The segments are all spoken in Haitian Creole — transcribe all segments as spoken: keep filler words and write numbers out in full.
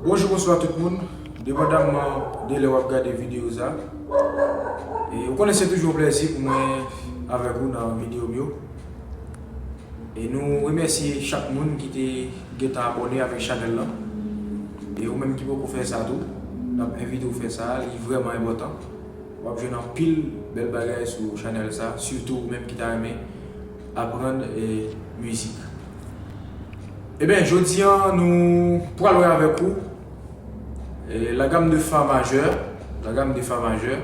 Bonjou, bonswa tout moun, depandamman de lè w ap gade videyo sa. E ou konnen se toujou yon plèzi pou mwen avèk ou nan videyo m yo. E nou remèsye chak moun ki te gentan abòne avèk chanèl lan. E ou menm ki poko fè sa tou, n ap envite w fè sa, li vrèman enpòtan. W ap jwenn anpil bèl bagay sou chanèl sa, sitou ou menm ki ta renmen aprann, e, mizik. Ebyen, jodi a, nou pral wè avèk ou, e, la gamme de fa majeur, la gamme de fa majeur.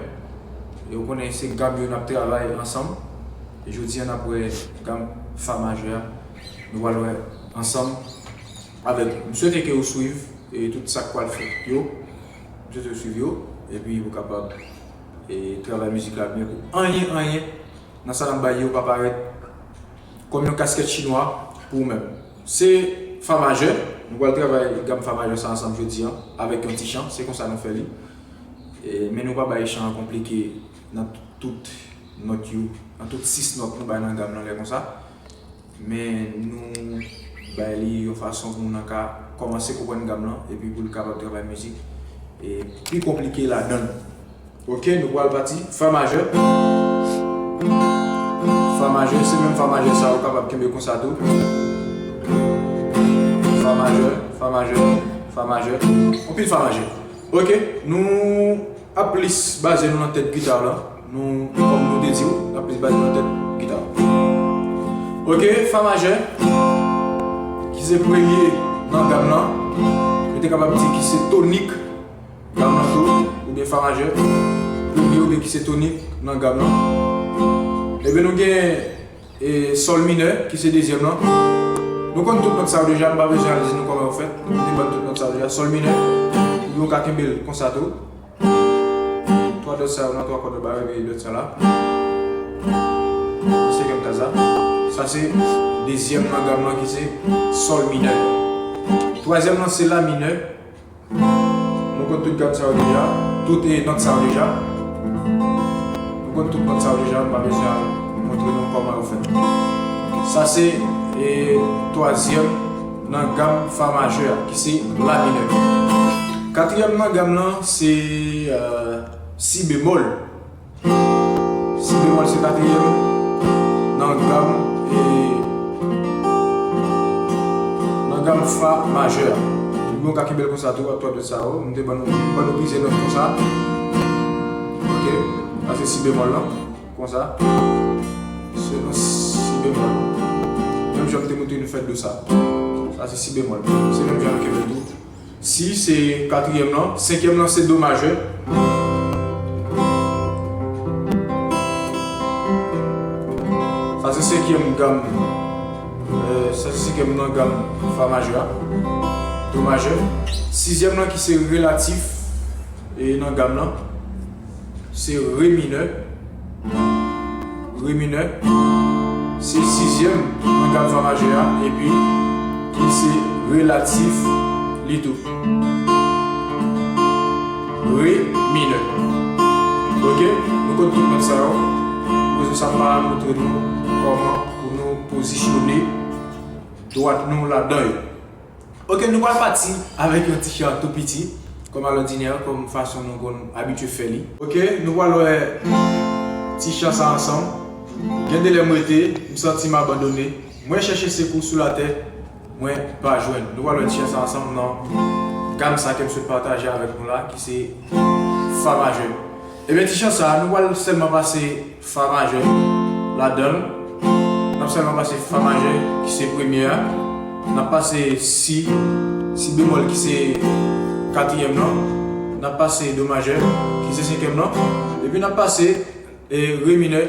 E ou konnen se gam yo n ap travay ansanm. E jodi a, n ap wè gam fa majè a. Nou pral wè ansanm avèk ou. M swete ke ou swiv, e, tout sa k pral fèt yo. M swete ou swiv yo. Epi ou kapab, e, travay mizik la byen pou anyen, anyen nan sa n ap bay yo pa parèt kòm yon kaskèt chinwa pou ou menm. Se fa majè. Nou pral travay gam fa majè sa ansanm jodi a avèk yon ti chan. Se konsa nou fè li. E, men nou pa bay chan an konplike nan tout nòt yo, nan tout sis nòt nou bay nan gam nan lè konsa. Men nou bay li yon fason pou moun nan ka kòmanse konprann gam nan, epi pou l kapab travay mizik, e, pi konplike ladan l. Oke, nou pral pati. Fa majè. Fa majè, se menm fa majè sa, ou kapab kenbe konsa tou. Fa majè, fa majè, fa majè. Anpil fa majè. Oke, nou ap plis baze nou nan tèt gita la. Nou, kòm nou te di w, n ap plis baze nou nan tèt gita. Oke, fa majè, ki se premye nan gam nan. Nou te kapab di ki se tonik gam nan tou, oubyen fa majè, premye oubyen ki se tonik nan gam nan. Ebyen, nou gen e sòl minè, ki se dezyèm lan. Nou konn tout nòt sa yo deja, m pa bezwen al di nou kòman yo fèt. Nou te konn tout nòt sa yo deja. Sòl minè, ou ka kenbe l konsa tou. Twa dòt sa yo nan twa kòd yo ba yo, epi dòt sa la. Nan senkyèm kaz la. Sa se dezyèm nan gam lan ki se sòl minè. Twazyèm lan se la minè. Nou konn tout gam sa yo deja, tout, e, nòt sa yo deja. Nou konn tout nòt sa yo deja, m pa bezwen al montre nou kòman yo fèt. Sa se, e, twazyèm nan gam fa majè a, ki se la minè. Katriyèm nan gam lan se, e, si bemòl. Si bemòl se katriyèm nan gam, e, nan gam fa majè a. Nou ka kenbe l konsa tou, ak twa dòt sa yo. M te ban nou, ban nou plizyè nòt konsa. Oke? Sa se si bemòl lan. Konsa. Se nan si bemòl. Menm jan m te montre nou fè do sa. Sa se si bemòl. Se menm jan nou kenbe l tou. Si se katriyèm lan, senkyèm lan se do majè. Sa se senkyèm gam. E, sa se senkyèm nan gam fa majè a. Do majè. Sizyèm lan ki se relatif, e, nan gam lan, se re minè. Re minè, se sizyèm nan gam fa majè a, epi ki se relatif li tou. Re minè. Oke, nou konn tout nòt sa yo. Pou rezon sa, m pa montre nou kòman pou nou pozisyone dwat nou ladan yo. Oke, nou pral pati avèk yon ti chan tou piti, kòm alòdinè, kòm fason nou konn abitye fè li. Oke, nou pral wè ti chan sa ansanm. Gen de lè m rete, m santi m abandone. Mwen chèche sekou sou latè, mwen pa jwenn. Nou pral wè ti chan sa ansanm nan gam sa ke m sot pataje avèk nou la, ki se fa majè. Ebyen, ti chan sa, nou pral sèlman pase fa majè ladan l. N ap sèlman pase fa majè, ki se premye a. N ap pase si, si bemòl, ki se katriyèm lan. N ap pase do majè, ki se senkyèm lan. Epi n ap pase, e, re minè,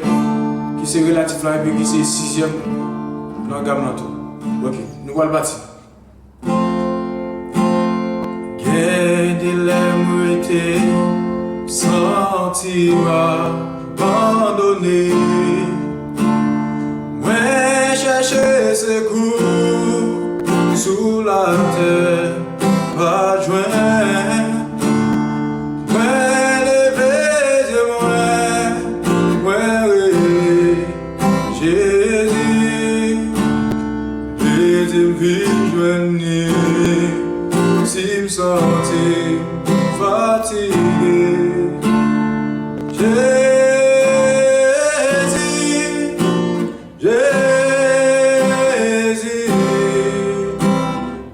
ki se relatif la, epi ki se sizyèm nan gam lan tou. Oke, nou pral pati. Gen de lè m rete, santi m abandone. Mwen chèche sekou sou latè, pa jwenn. Mwen leve zye mwen, mwen rele Jezi. Ede m vin jwenn li, si m santi Jezi, Jezi,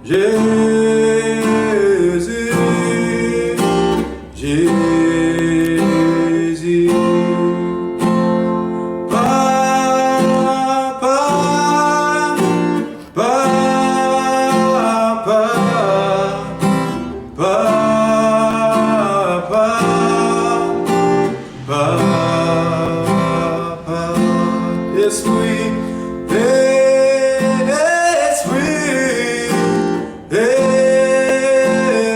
Jezi, Jezi, Papa, Papa, Papa, Papa, Espri, Espri,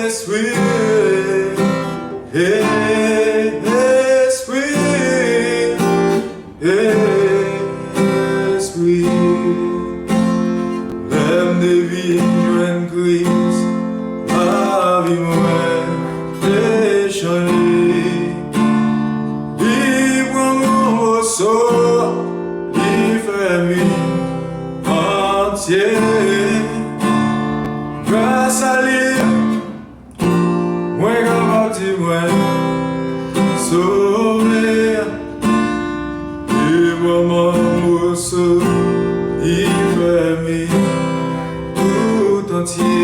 Espri, Espri, Espri. Lè m te vin jwenn Kris, lavi mwen te chanje. Li pran mwen oso, li fè m vin antye. Gras a li, mwen kapab di mwen sove. Li pran mwen oso, li fè m vin tout antye.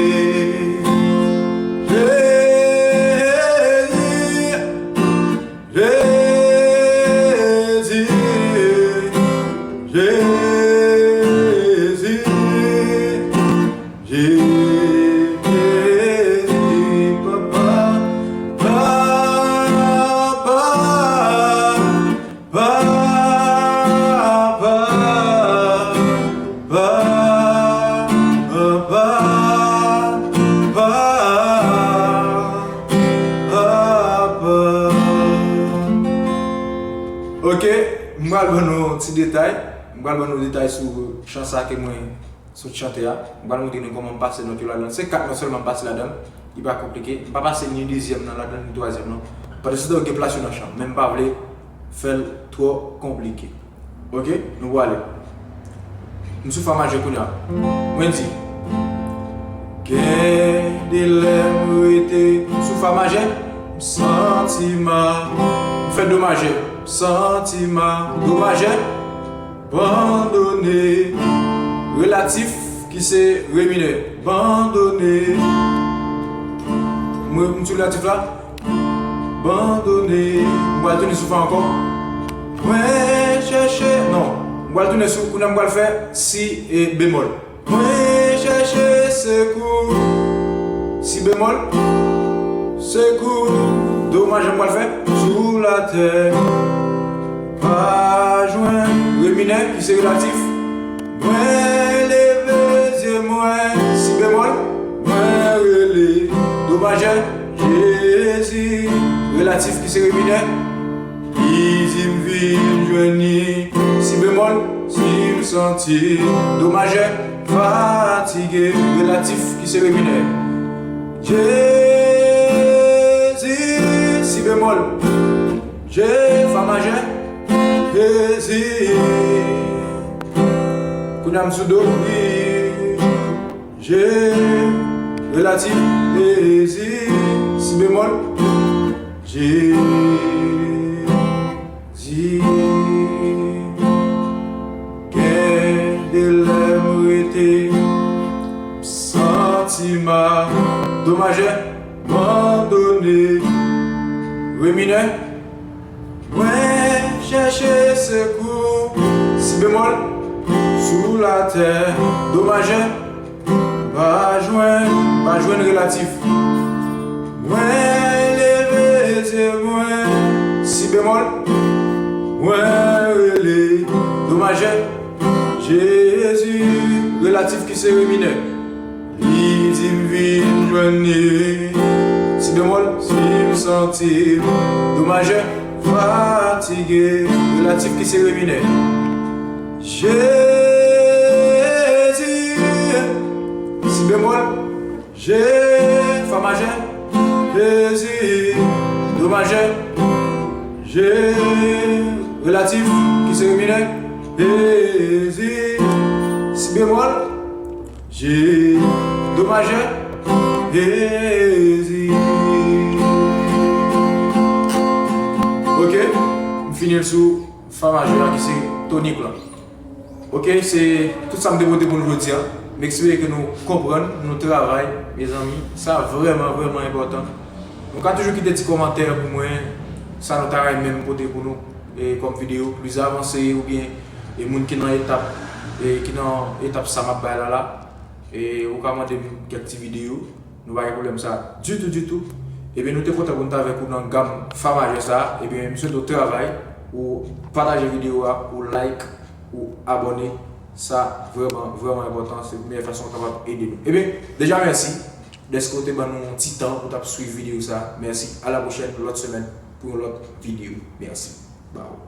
Jezi, Jezi, Jezi, Jezi, Papa, Papa, Papa, Papa, Papa, Papa. Ok, m pral ban nou ti detay. M pral ban nou detay sou chan sa ke mwen sot chante a. M pral montre nou kòman m pase nòt yo ladan. Se kat nòt sèlman m pase ladan. Li pa konplike. M pa pase ni dezyèm nan ladan, ni twazyèm nan. Pandan se tan, yo gen plas yo nan chan. Men m pa vle fè l twò konplike. Ok? Nou pral ale. M sou fa majè kounye a. Mwen di, gen de lè m rete, m sou fa majè, m santi m a, m fè do majè, m santi m a, do majè, bandone, relatif ki se re minè, bandone. Mwen, m sou relatif la, bandone. M pral tounen sou fa ankò. Mwen chèche, non. M pral tounen sou, kounye a m pral fè si e bemòl. Mwen chèche sekou, si bemòl, sekou, do majè m pral fè, sou latè, pa jwenn, re minè, ki se relatif. Mwen leve zye mwen, si bemòl, mwen rele, do majè, Jezi, relatif, ki se re minè. Li di m vin jwenn li, si bemòl, si m santi, do majè, fatige, relatif, ki se re minè. Jezi, si bemòl, Je, fa majè, Jezi. Kounye a m sou do, wi. Je, relatif, Jezi, si bemòl, Jezi. Gen de lè m rete, m santi m a, do majè, bandone, re minè. Mwen chèche sekou, si bemòl, sou latè, do majè, pa jwenn, pa jwenn relatif. Mwen leve zye mwen, si bemòl, mwen rele, do majè, Jezi, relatif ki se re minè. Li di m vin jwenn li, si bemòl, si m santi m, do majè, fatige, relatif ki se re minè. Jezi, si bemòl, Je, fa majè, Jezi, do majè, Je, relatif, ki se re minè, Jezi, si bemòl, Je, do majè, Jezi. Ok? Fini l sou fa majè a ki se tonik lan. Ok, se tout sa m te pote pou nou jodi a. M espere ke nou konprann, nou travay, mezanmi. Sa vrèman, vrèman enpòtan. Nou ka toujou kite ti kòmantè pou mwen, sa nou ta renmen m pote pou nou e, kòm videyo plis avanse oubyen e, moun ki nan etap e, ki nan etap sa m ap bay la la. E, ou ka mande m kèk ti videyo. Nou pa gen pwoblèm sa ditou, ditou. Ebyen, nou te kontan pou nou t avèk ou nan gam fa majè sa. Ebyen, m swete w travay, ou pataje videyo a, ou like, ou abòne. Sa vrèman, vrèman enpòtan. Se meyè fason w kapab ede nou. Ebyen, deja mèsi dèske w te ban nou yon ti tan pou w t ap swiv videyo sa. Mèsi. A la pwochèn, lòt semèn, pou yon lòt videyo. Mèsi. Bye.